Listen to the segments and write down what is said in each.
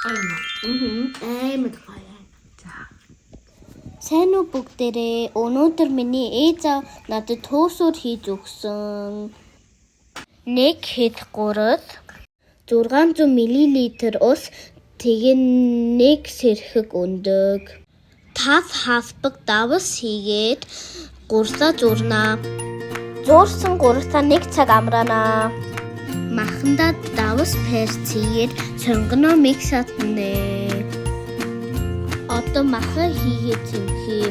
Гоё юм уу? Амар гоё. За. Сайн уу бүгдээрээ. Өнөөдөр миний ээж аав надад төсөөр хийж өгсөн. Нэг хэд гурал 600 мл ус тэгээ нэг сэрхэг өндөг. Тас хасбаг давс хийгээд гурлаа зурнаа. Зуурсан гурлаа нэг цаг амраанаа. Махандаа давс перц хийгээд сонгоноо микс атнэ. Одоо маха хийгээд цэмхий.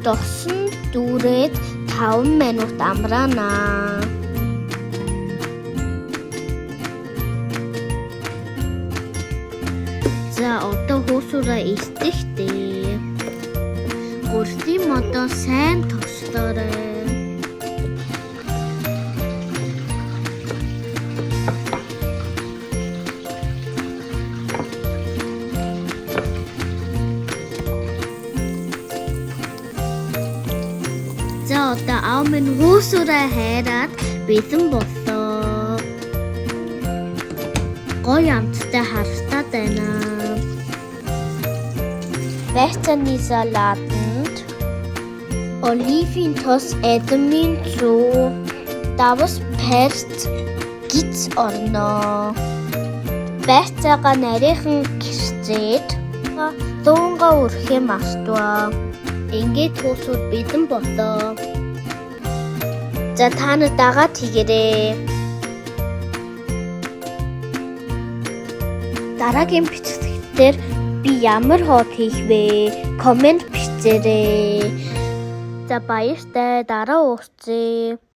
Досон дүүрээд 5 минут амраанаа. За одоо хүүсүүрээ илтгэхдээ. Гурсын модоо сайн тогслоорой. За одоо аав минь хүүсүүрээ хайраад бэлэн боллоо. Гоё амттай харагдаад байна. Байцааны салатанд оливын тос, эдмийн зүү, давс перц гиз орно. Байцаага нарийнхан гэрчээд дуунгаа өрхөө мартваа. Ингээд төсүүд бэлэн боллоо. За та нар дагаад хийгээрэй. Дараагийн бичлэгтэр би ямар хоол хийх вэ? Комент бичээрэй. За баяртай, дараа уулзъя.